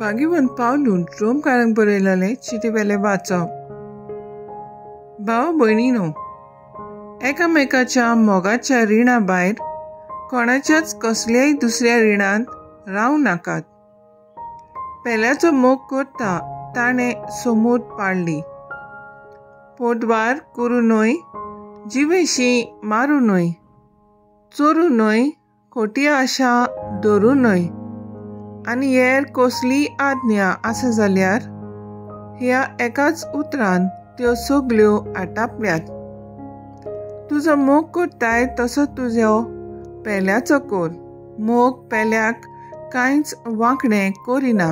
भाग्यवंत पावलून रोमकारांक बरयलेलें चिटी वेलें वाचप. भाव भयणीनो, एकामेकाच्या मोगाच्या रिणा भायर कोणाच्याच कसल्याय दुसऱ्या रिणांत रावं नाकात. पेल्याचो मोग करता ताणें सोमूत पाडली. पोटवार करूं न्हय, जिवेशी मारूं न्हय, चोरूं न्हय, खोटी आशा धरूं न्हय आनी हेर कसलीय आज्ञा आसा जाल्यार ह्या एकाच उतरान त्यो सगल्यो आटापल्यात. तुजो मोग करताय तसो तुजो पेल्याचो कर. मोग पेल्याक कांयच वांकडें करिना,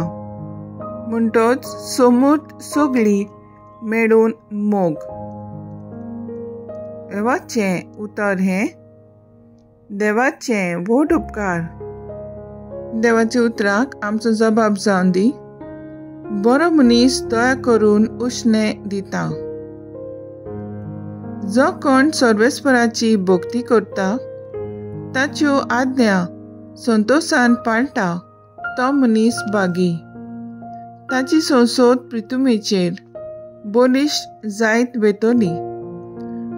म्हणटच सोमूत सगली मेळून मोग. देवाचें उतर हें देवाचें व्हड उपकार. देवाच्या उतराक आमचो जबाब जावन दी. बरो मनीस दया करून उश्णें दिता. जो कोण सर्वेस्पराची भक्ती करता, ताच्यो आज्ञा संतोशान पाळटा, तो मनीस भागी. ताची संसद प्रितुमेचेर बलिश्ट जायत वेतली.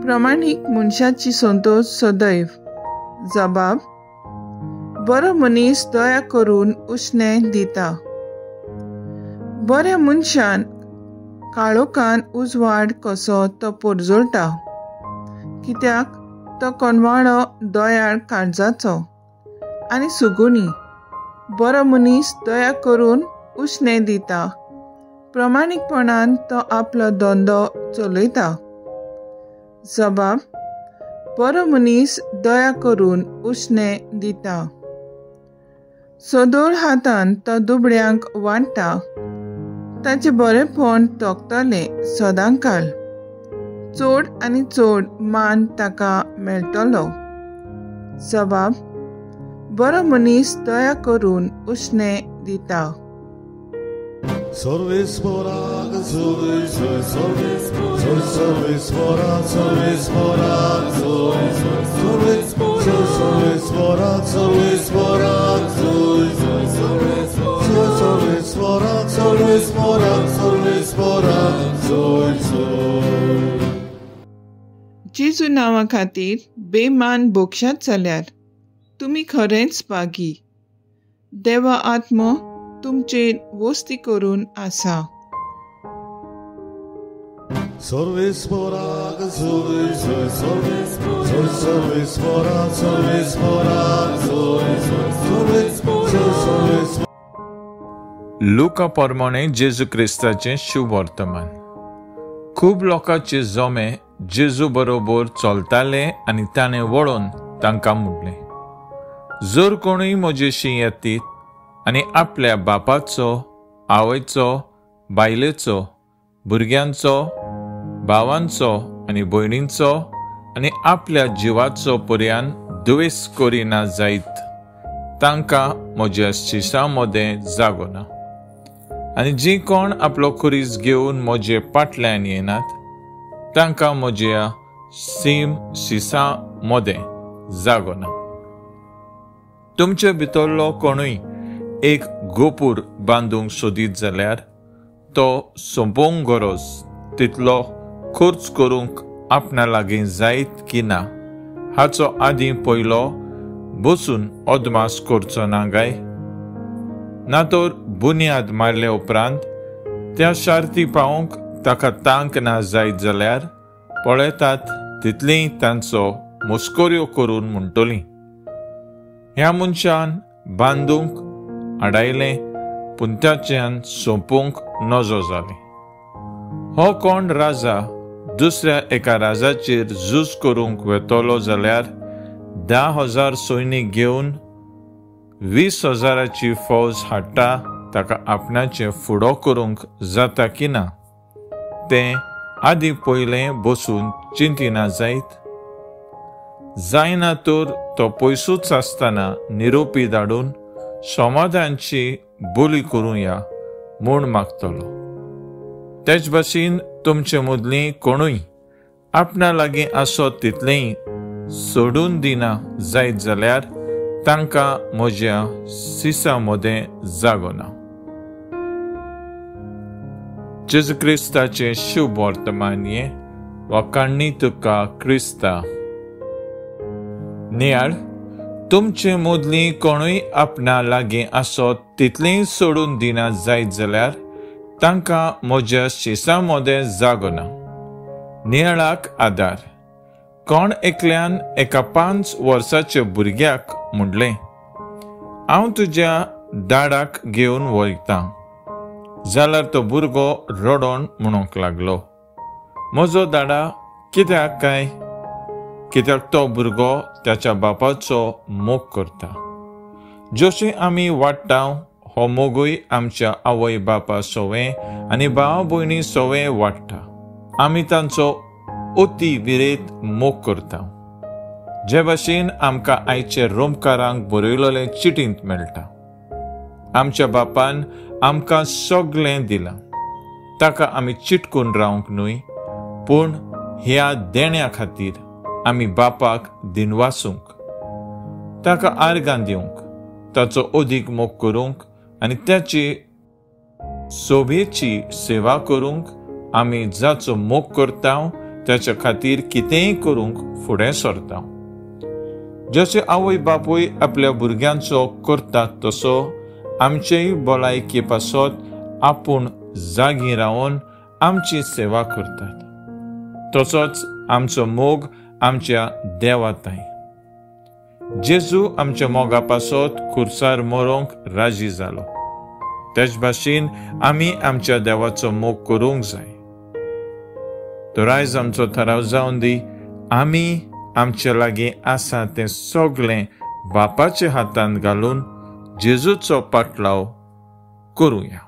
प्रमाणीक मनशाची संतोष सदैव. जबाब: बरो मनीस दया करून उश्णें दिता. बऱ्या मनशान काळोखान उजवाड कसो तो पोरजोळटा, कित्याक तो कोणवाळो दयाळ काळजाचो आनी सुगुणी. बरो मनीस दया करून उश्णें दिता. प्रमाणीकपणान तो आपलो धंदो चलयता. जबाब: बरो मनीस दया करून उश्णें दिता. सदोळ हातान तो दुबळ्यांक वांट्टा. ताचें बरेंपण तोखतलें सदांकाळ. चड आनी चड मान ताका मेळटलो. जबाब: बरो मनीस दया करून उश्णें दिता. सर्वेस्पराक जोय जोय सर्वेस्पराक सर्वेस्पराक जोय सर्वेस्पराक सर्वेस्पराक जोय सर्वेस्पराक सर्वेस्पराक सर्वेस्पराक जोय जोय. जेजू नांवा खातीर बेमान भोगशात जाल्यार तुमी खरेंच भागी. देवा आत्मो तुमचेर वस्ती करून आसा. सर्वेस्पराक जोय जोय सर्वेस्पराक सर्वेस्पराक जोय सर्वेस्पराक. लुका प्रमाणे जेजू क्रिस्ताचें शुभवर्तमान. खूब लोकांचे जमे जेजू बरोबर चलताले आनी ताणें वळोवन तांकां म्हणलें, जर कोणूय म्हजेशी येतीत आनी आपल्या बापाचो, आवयचो, बायलेचो, भुरग्यांचो, भावांचो आनी भयणींचो आनी आपल्या जिवाचो पर्यान दुवेस करिना जायत, तांकां म्हज्या शिसां मदें जागो ना. आनी जीं कोण आपलो खुरीस घेवन म्हजे पाटल्यान येनात, तांकां म्हज्या सीम शिसां मदें जागो ना. तुमचे भितरलो कोणूय एक गोपूर बांदूंक सोदीत जाल्यार तो सोंपोवंक गरज तितलो खर्च करूंक आपणा लागीं जायत की ना हाचो आदीं पयलो बसून अदमास करचो ना काय? ना तर बुन्याद मारले उपरांत त्या शार्ती पावोवंक ताका तांक ना जायत जाल्यार पळयतात तितलीय तांचो मस्कऱ्यो करून म्हणटलीं, ह्या मनशान बांदूंक आडायलें पूण ताच्यान सोंपोवंक नजो जालें. हो कोण राजा दुसऱ्या एका राजाचेर झूज करूंक वेतलो जाल्यार 10,000 सैनीक घेवन 20,000 फौज हाडटा, ताका आपणाचें फुडो करूंक जाता की ना तें आदीं पयलें बसून चिंतिना जायत? जायना तर तो पयसूच आसतना निरोपी धाडून समाधानची बोली करूया म्हूण मागतलो. तेच भाशेन तुमचे मदलीं कोणूय आपणा लागीं आसत तितलेंय सोडून दिना जायत जाल्यार तांकां म्हज्या सिसा मदें जागो ना. जेजू क्रिस्ताचें शुभ वर्तमान हें वाखाणणी तुका क्रिस्ता. नियाळ, तुमचे मदलीं कोणूय आपणा लागीं आसत तितलीं सोडून दिना जायत जाल्यार तांकां म्हज्या शिसां मदें जागो ना. नियाळाक आदार. कोण एकल्यान एका 5 वर्साच्या भुरग्याक म्हणलें, हांव तुज्या दाडाक घेवन वयतां, जाल्यार तो भुरगो रडोन म्हणूंक लागलो, म्हजो दाडा कित्याक काय? कित्याक तो भुरगो त्याच्या बापाचो मोग करता. जशें आमी वाडटा हो मोगूय आमच्या आवय बापा सोवें आनी भाव भयणी सोवें वाडटा. आमी तांचो अती विरेत मोग करता. जे भाशेन आमकां आयचे रोमकारांक बरयलेले चिटींत मेळटा, आमच्या बापान आमकां सगळें दिलां, ताका आमी चिटकून रावंक न्हय, पूण ह्या देण्या खातीर आमी बापाक दिनवासूंक, ताका आर्गां दिवंक, ताचो अदीक मोग करूंक आनी त्याची सोबेची सेवा करूंक आमी जाचो मोग करता ताच्या खातीर कितेंय करूंक फुडें सरता. जशें आवय बापूय आपल्या भुरग्यांचो करतात तसो आमचेय भलायके पासत आपूण जागी रावन आमची सेवा करतात, तसोच आमचो मोग आमच्या देवाताय. जेजू आमच्या मोगा पासत खुर्सार मरोंक राजी जालो, तेच भाशेन आमी आमच्या देवाचो मोग करूंक जाय. तर आयज आमचो थाराव जावन दी, आमी आमच्या लागीं आसा तें सगळें बापाच्या हातांत घालून जेजूचो पाटलाव करुया.